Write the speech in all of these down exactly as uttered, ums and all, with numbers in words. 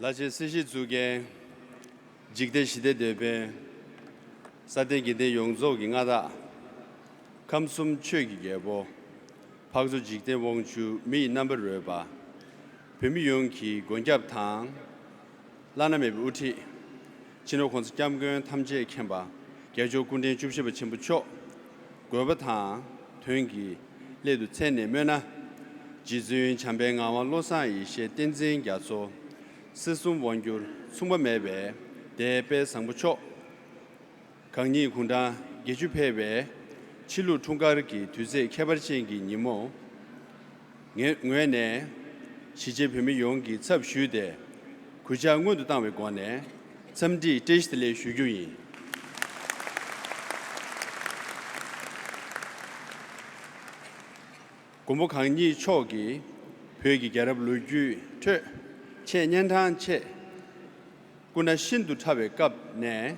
ལ་ཆེ་སྲིད་ཞིའི་གཙུག་རྒྱན། འཇིག་རྟེན་ཞི་བདེའི་དེད་དཔོན། ས་སྟེང་དགེ་ལྡན་ཡོངས་རྫོགས་ཀྱི་མངའ་བདག་ཁམས་གསུམ་ཆོས་ཀྱི་རྒྱལ་པོ། འཕགས་མཚོ་འཇིག་རྟེན་དབང་ཕྱུག་མི་ཡི་རྣམ་པར་རོལ་པ། བོད་མི་ཡོངས་ཀྱི་མགོན་སྐྱབས་དང་། བླ་ན་མེད་པའི་དབུ་ཁྲིད། སྤྱི་ནོར་༸གོང་ས་༸སྐྱབས་མགོན་ཐམས་ཅད་མཁྱེན་པ། རྒྱལ་མཆོག་སྐུ་ཕྲེང་བཅུ་བཞི་པ་ཆེན་པོ་མཆོག་དགོས་པ་དང་དོན་གྱི་སླད་དུ་མཚན་ནས་སྨོས་ན། རྗེ་བཙུན་བྱམས་པའི་ངག་དབང་བློ་བཟང་ཡེ་ཤེས་བསྟན་འཛིན་རྒྱ་མཚོ། སྲིད་གསུམ་དབང་སྒྱུར་མཚུངས་པ་མེད་པའི་དེད་དཔོན་བཟང་པོ་མཆོག་གང་ཉིད་དགུང་གྲངས་བརྒྱད་ཅུ་ཕེབས་པའི་ཕྱི་ལུགས་འཁྲུངས་སྐར་གྱི་དུས་ཚེས་ཁྱད་པར་ཅན་གྱི་ཉིན་མོ། ངའི་ངོས་ནས་གཞིས་བྱེས་བོད་མི་ཡོངས་ཀྱི་ཚབ་ཞུས་ཏེ། གུས་ཕྱག་སྔོན་དུ་བཏང་བའི་སྒོ་ནས་འཚམས་འདྲི་བཀྲ་ཤིས་བདེ་ལེགས་ཞུ་རྒྱུ་ཡིན། མགོན་པོ་གང་ཉིད་མཆོག་གིས་བོད་ཀྱི་རྒྱལ་རབས་ལོ་རྒྱུས་ཁྲོད་ཆེས་གཉན་འཕྲང་ཆེ། སྐུ་ན་ཤིན་ཏུ་ཕྲ་བའི་སྐབས་ནས་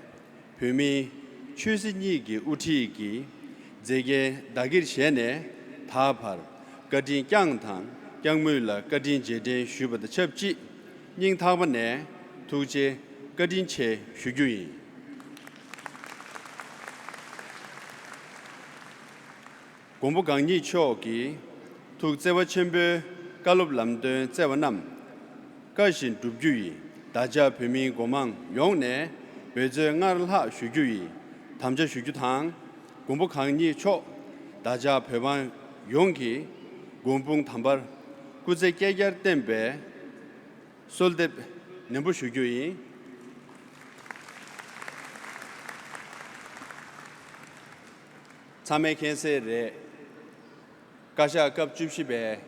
བོད་མིའི་ཆོས་སྲིད་གཉིས་ཀྱི་དབུ་ཁྲིད་ཀྱི་མཛད་འགན་བདག་གིར་བཞེས་ནས། ད་བར་བཀའ་དྲིན་བསྐྱངས་དང་བསྐྱང་མུས་ལ་བཀའ་དྲིན་རྗེས་དྲན་ཞུས་པ་དང་ཆབས་ཅིག་སྙིང་ཐག་པ་ནས་ཐུགས་རྗེ་བཀའ་དྲིན་ཆེ་ཞུ་རྒྱུ་ཡིན། མགོན་པོ་གང་ཉིད་མཆོག་གི་ཐུགས་བརྩེ་བ་ཆེན་པོའི་བཀའ་སློབ་ལམ་སྟོན་བསྩལ་བ་རྣམས་བཀའ་བཞིན་བསྒྲུབ་རྒྱུ་ཡི་བདག་ཅག་བོད་མིའི་སྒོ་མང་ཡོངས་ནས་འབད་བརྩོན་སྔར་ལྷག་ཞུ་རྒྱུ་ཡི་དམ་བཅའ་ཞུ་རྒྱུ་དང་། མགོན་པོ་གང་ཉིད་མཆོག་བདག་ཅག་བོད་འབངས་ཡོངས་ཀྱི་མགོན་དཔུང་དམ་པར་སྐུ་ཚེ་བསྐལ་བརྒྱར་བརྟན་པའི་གསོལ་འདེབས་ནན་པོ་ཞུ་རྒྱུ་ཡིན། ཚང་མས་མཁྱེན་གསལ་རེད། བཀའ་ཤག་སྐབས་བཅུ་བཞི་པས་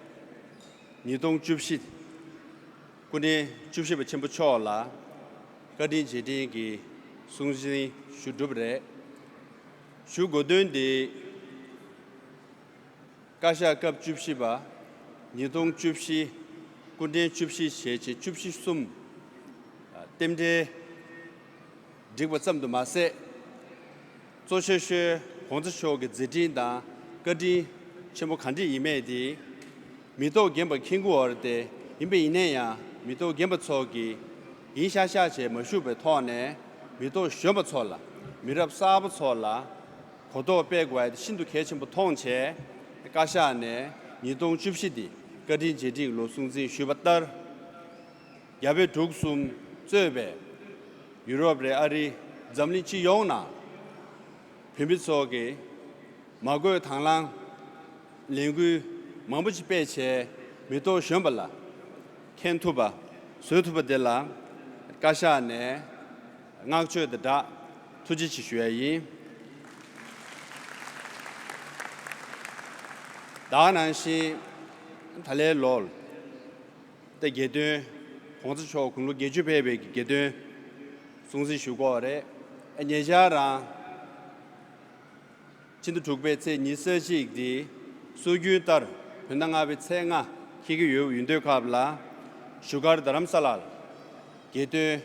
ཉིས་སྟོང་བཅུ་བཞི་སྐུ་ཕྲེང་བཅུ་བཞི་པ་ཆེན་པོ་མཆོག་ལ་བཀའ་དྲིན་རྗེས་དྲན་གྱི་གསུང་འཕྲིན་ཞུ་གྲུབ་རེད། ཞུ་དགོས་དོན་འདི། བཀའ་ཤག་སྐབས་བཅུ་བཞི་པ། ཉིས་སྟོང་བཅུ་བཞི། སྐུ་ཕྲེང་བཅུ་བཞི་ཞེས་བྱས་བཅུ་བཞི་གསུམ། རྟེན་འབྲེལ་བསྒྲིགས་པ་ཙམ་དུ་མ་ཟད། གཙོ་ཆེ་ཤོས་༸གོང་ས་མཆོག་གི་མཛད་འཕྲིན་དང་བཀའ་དྲིན་ཆེན་པོ་ག་འདྲ་ཡིན་མིན་དེ། མི་ཐོག་རྒན་པ་མཁྱེན་གྱི་ཡོད་རེད་དེ། ཡིན་པ་ཡིན་ན་ཡང་མི་ཐོག་རྒན་པ་ཚོ་གིས་ཡིན་ཤག་ཤག་བྱས་མ་བཞུགས་པའི་ཐོག་ནས། མི་ཐོག་གཞོན་པ་ཚོ་ལ། མི་རབས་གསར་པ་ཚོ་ལ་གོ་རྟོགས་སྤེལ་དགོས་ཡ་དེ་ཤིན་ཏུ་གལ་ཆེན་པོ་མཐོང་བྱས། བཀའ་ཤག་ནས་ཉིས་སྟོང་བཅུ་བཞི་འདི་བཀའ་དྲིན་རྗེས་དྲན་ལོ་སྲུང་བརྩི་ཞུས་པ་ལྟར། རྒྱ་བལ་འབྲུག་གསུམ་གཙོས་པའི་ཡུ་རོབ་རེད། ཨ་རི། འཛམ་གླིང་སྤྱི་ཡོངས་ནང་བོད་མི་ཚོ་གིས་མ་བསྐོས་དང་བླངས་ལས་འགུལ་མང་པོ་ཞིག་སྤེལ་བྱས། མི་ཐོག་གཞོན་པ་ལ་མཁྱེན་ཐུབ་པ་བཟོ་ཐུབ་པ་དེ་ལ་བཀའ་ཤག་ནས་བསྔགས་བརྗོད་དང་སྦྲགས་ཐུགས་རྗེ་ཆེ་ཞུ་ཡ་ཡིན། ད་ག་ནང་བཞིན་ད་ལོའི་ལོར། ད་དགེ་འདུན། ༸གོང་ས་མཆོག་དགུང་ལོ་བརྒྱད་ཅུ་ཕེབས་པའི་དགེ་འདུན་སྲུང་བརྩི་ཞུ་གི་ཡོད་རེད། ཨ། ཉེ་ཆར་རང་ཕྱི་ཟླ་དྲུག་པའི་ཚེས་ཉི་ཤུ་རྩ་གཅིག་འདི་སྲོལ་རྒྱུན་ལྟར་བོད་ཟླ་ལྔ་པའི་ཚེས་ལྔ་འཁེལ་གྱི་ཡོད། ཡིན་དུས་སྐབས་ལ་བཞུགས་སྒར་རྡ་རམ་ས་ལར་དགེ་འདུན་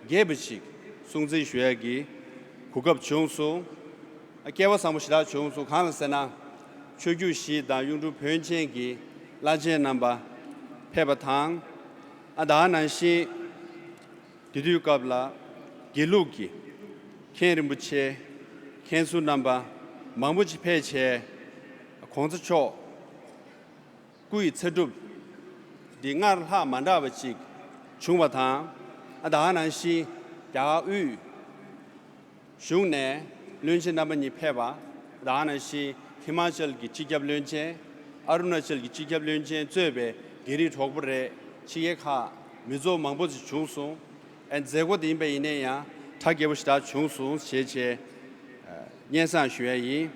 རྒྱས་པ་ཞིག་སྲུང་བརྩི་ཞུ་ཡ་གི་གོ་སྐབས་བྱུང་སོང་། སྐལ་བ་བཟང་པོ་ཞེ་དྲག་བྱུང་སོང་། གང་ལ་ཟེར་ན། ཆོས་བརྒྱུད་བཞི་དང་གཡུང་དྲུང་བོན་ཆེན་གྱི་བླ་ཆེན་རྣམ་པ་ཕེབས་པ་དང་། ཨ། ད་ག་ནང་བཞིན་དེ་དུས་སྐབས་ལ་དགེ་ལུགས་ཀྱི་མཁན་རིན་པོ་ཆེ། མཁན་ཟུར་རྣམ་པ་མང་པོ་ཅིག་ཕེབས་བྱས། ༸གོང་ས་མཆོག་སྐུ་ཡི་ཚེ་སྒྲུབ་འདི་སྔར་ལྷག་མ་འདྲ་བ་ཅིག་བྱུང་བ་དང་། ཨ། ད་ག་ནང་བཞིན་རྒྱ་གར་དབུས་གཞུང་ནས་བློན་ཆེན་རྣམ་པ་གཉིས་ཕེབས་པ། ད་ག་ནང་བཞིན་ཧི་མ་ཅལ་གྱི་སྤྱི་ཁྱབ་བློན་ཆེན། ཨ་རུ་ན་ཅལ་གྱི་སྤྱི་ཁྱབ་བློན་ཆེན་གཙོས་པའི་རྒྱ་རིགས་གྲོགས་པོ་རེད། ཕྱི་རྒྱལ་ཁག་མི་ཚོགས་མང་པོ་ཞིག་བྱུང་སོང་། ཨ། མཛད་སྒོ་དེ་ཡིན་པ་ཡིན་ན་ཡང་གྲ་རྒྱས་པོ་ཞེ་དྲག་བྱུང་སོང་ཞེས་བྱས། ཨ། སྙན་སེང་ཞུ་ཡ་ཡིན།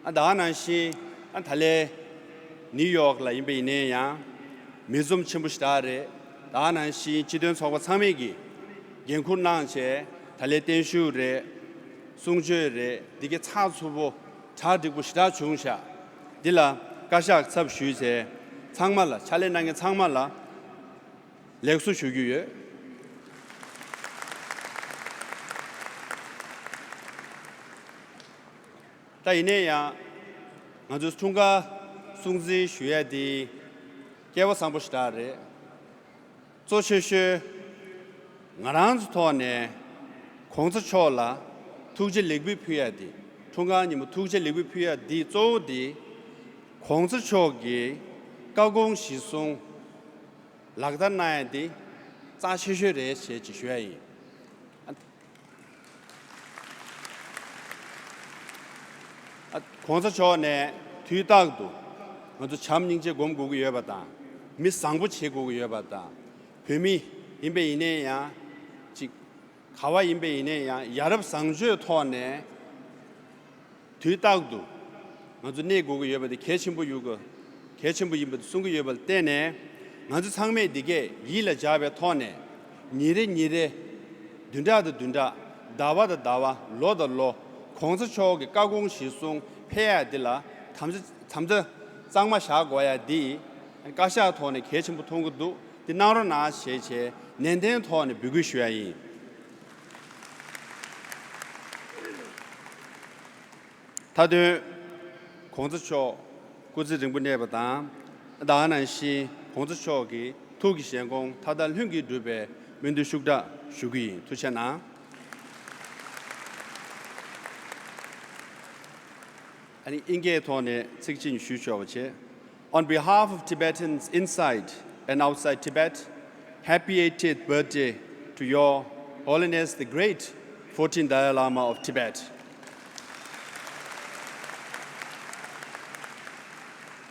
ཨ། ད་ག་ནང་བཞིན། ཨ། ད་ལོའི་ནིའུ་ཡོག་ལ་ཡིན་པ་ཡིན་ན་ཡང་མི་འཛོམས་ཆེན་པོ་ཞེ་དྲག་རེད། ད་ག་ནང་བཞིན་སྤྱི་མཐུན་ཚོགས་པ་ཚང་མས་ཀྱིས་འགན་འཁུར་གནང་བྱས། ད་ལོའི་བརྟན་བཞུགས་རེད། གསུང་ཆོས་རེད། འདི་གའི་ཚགས་ཚུད་པོ་གྲ་འགྲིག་པོ་ཞེ་དྲག་བྱུང་ཤག་འདི་ལ་བཀའ་ཤག་ཚབ་ཞུས་བྱས་ཚང་མ་ལ། ཕྱག་ལས་གནང་མཁན་ཚང་མ་ལ་ལེགས་སོ་ཞུ་རྒྱུ་ཡོད། ད་ཡིན་ན་ཡང་ང་ཚོའི་འཁྲུངས་སྐར་སྲུང་བརྩི་ཞུ་ཡ་འདི་སྐལ་བ་བཟང་པོ་ཞེ་དྲག་རེད། གཙོ་ཆེ་ཤོས་ ང་རང་ཚོ་ཐོག་ནས་གོང་ས་མཆོག་ལ་ཐུགས་རྗེ་ལེགས་འབུལ་ཕུལ་ཡ་དེ། འཁྲུངས་སྐར་ཉིན་མོ་ཐུགས་རྗེ་ལེགས་འབུལ་ཕུལ་ཡ་དེ་གཙོ་བོ་དེ། གོང་ས་མཆོག་གི་བཀའ་དགོངས་གཞིར་བཟུང་ལག་བསྟར་གནང་ཡ་དེ་རྩ་ཆེ་ཤོས་རེད་ཞེས་ཅིག་ཞུ་ཡ་ཡིན། ཨ། གོང་ས་མཆོག་ནས་དུས་རྟག་ཏུ་ང་ཚོ་བྱམས་སྙིང་རྗེ་སྒོམ་དགོས་ཀྱི་ཡོད་པ་དང་། མི་བཟང་པོ་བྱེད་དགོས་ཀྱི་ཡོད་པ་དང་། བོད་མི་ཡིན་པ་ཡིན་ནའི་ཡང་། ཅིག་ག་བ་ཡིན་པ་ཡིན་ནའི་ཡང་ཡ་རབས་བཟང་སྤྱོད་ཐོག་ནས་དུས་རྟག་ཏུ་ང་ཚོ་གནས་དགོས་ཀྱི་ཡོད་པ་དེ་གལ་ཆེན་པོ་ཡོད་གི། གལ་ཆེན་པོ་ཡིན་པ་གསུང་གི་ཡོད་པ་ལ་བརྟེན་ནས། ང་ཚོ་ཚང་མས་འདི་གས་ཡིད་ལ་འཇགས་པའི་ཐོག་ནས། ཉིན་རེ་ཉིན་རེ། བདུན་ཕྲག་དང་བདུན་ཕྲག་ཟླ་བ་དང་ཟླ་བ། ལོ་དང་ལོ། གོང་ས་མཆོག་གི་བཀའ་དགོངས་གཞིར་བཟུང་ཕེབས་ཡ་འདི་ལ་དམ་བཅའ་དམ་བཅའ་གཙང་མ་བཞག་དགོས་ཡ་འདི་བཀའ་ཤག་ཐོག་ནས་གལ་ཆེན་པོ་མཐོང་གི་འདུག་འདི་གནང་རོགས་གནང་ཞེས་བྱས་ནན་ཏན་ཐོག་ནས་འབོད་སྐུལ་ཞུ་ཡ་ཡིན། མཐའ་དོན། གོང་ས་མཆོག་སྐུ་ཚེ་རིང་པོ་གནས་པ་དང་། ད་ག་ནང་བཞིན་གོང་ས་མཆོག་གི་ཐུགས་ཀྱི་བཞེད་དགོངས་མཐའ་དག་ལྷུན་གྱིས་འགྲུབ་པའི་སྨོན་འདུན་ཤུགས་དྲག་ཞུ་གི་ཡིན། ཐུགས་རྗེ་གནང་། ཨ་ནི་ཨིན་སྐད་ཐོག་ནས་ཚིག་གཅིག་ཞུས་ཆོག་པ་བྱས། On behalf of Tibetans inside and outside Tibet, happy eightieth birthday to Your Holiness the Great fourteenth Dalai Lama of Tibet.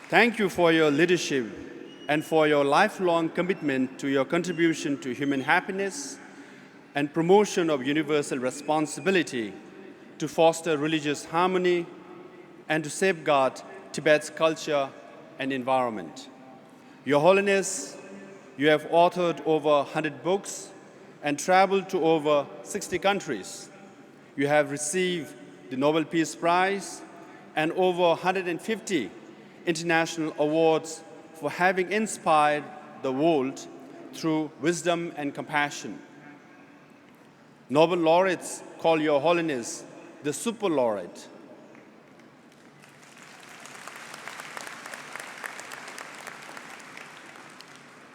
Thank you for your leadership and for your lifelong commitment to your contribution to human happiness and promotion of universal responsibility to foster religious harmony and to safeguard Tibet's culture and environment. Your Holiness, you have authored over a hundred books and traveled to over sixty countries. You have received the Nobel Peace Prize and over a hundred and fifty international awards for having inspired the world through wisdom and compassion. Nobel laureates call Your Holiness the Super Laureate.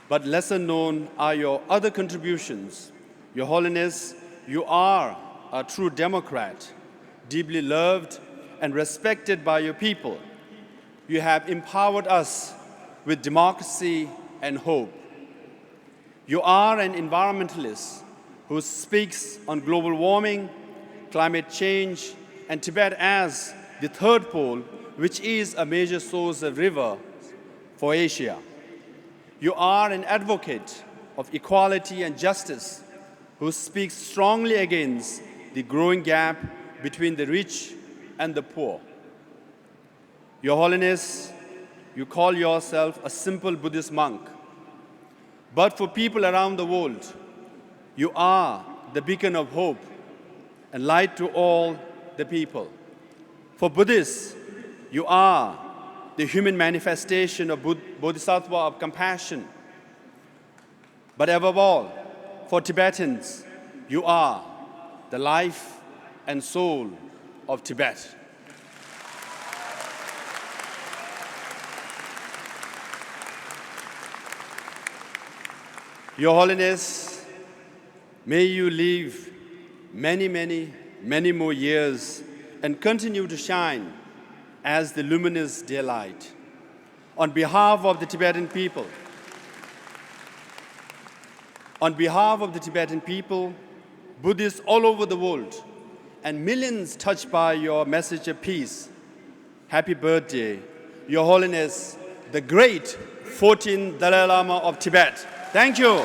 But lesser known are your other contributions. Your Holiness, you are a true democrat, deeply loved and respected by your people. You have empowered us with democracy and hope. You are an environmentalist who speaks on global warming, climate change, and Tibet as the third pole, which is a major source of river for Asia. You are an advocate of equality and justice who speaks strongly against the growing gap between the rich and the poor. Your Holiness, you call yourself a simple Buddhist monk. But for people around the world, you are the beacon of hope and light to all the people. For Buddhists, you are the human manifestation of Bud- Bodhisattva of compassion. But above all, for Tibetans, you are the life and soul of Tibet. Your Holiness, may you live many, many, many more years and continue to shine as the luminous daylight. On behalf of the Tibetan people, on behalf of the Tibetan people, Buddhists all over the world, and millions touched by your message of peace, happy birthday, Your Holiness, the great fourteenth Dalai Lama of Tibet. Thank you.